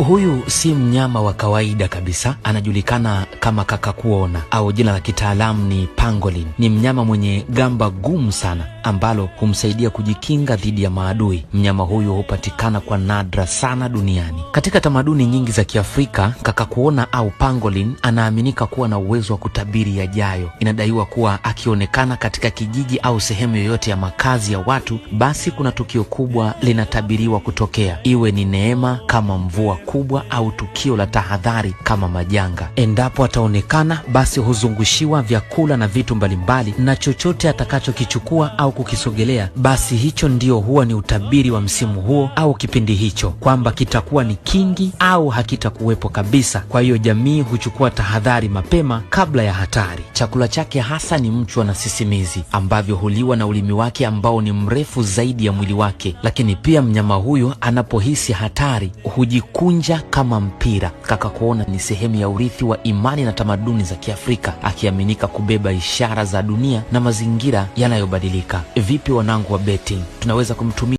Huyu si mnyama wa kawaida kabisa, anajulikana kama kakakuona au jina la kitaalamu ni pangolin. Ni mnyama mwenye gamba gumu sana ambalo humsaidia kujikinga dhidi ya maadui. Mnyama huyu hupatikana kwa nadra sana duniani. Katika tamaduni nyingi za Kiafrika, kakakuona au pangolin anaaminika kuwa na uwezo wa kutabiri yajayo. Inadaiwa kuwa akionekana katika kijiji au sehemu yoyote ya makazi ya watu, basi kuna tukio kubwa linatabiriwa kutokea, iwe ni neema kama mvua kubwa au tukio la tahadhari kama majanga. Endapo ataonekana, basi huzungushiwa vyakula na vitu mbalimbali, na chochote atakachokichukua au kukisogelea, basi hicho ndio huwa ni utabiri wa msimu huo au kipindi hicho, kwamba kitakuwa ni kingi au hakitakuwepo kabisa. Kwa hiyo jamii huchukua tahadhari mapema kabla ya hatari. Chakula chake hasa ni mchwa na sisimizi ambavyo huliwa na ulimi wake ambao ni mrefu zaidi ya mwili wake. Lakini pia mnyama huyu anapohisi hatari hujikunja kama mpira. Kakakuona ni sehemu ya urithi wa imani na tamaduni za Kiafrika, akiaminika kubeba ishara za dunia na mazingira yanayobadilika. Vipi wanangu wa betting, tunaweza kumtumia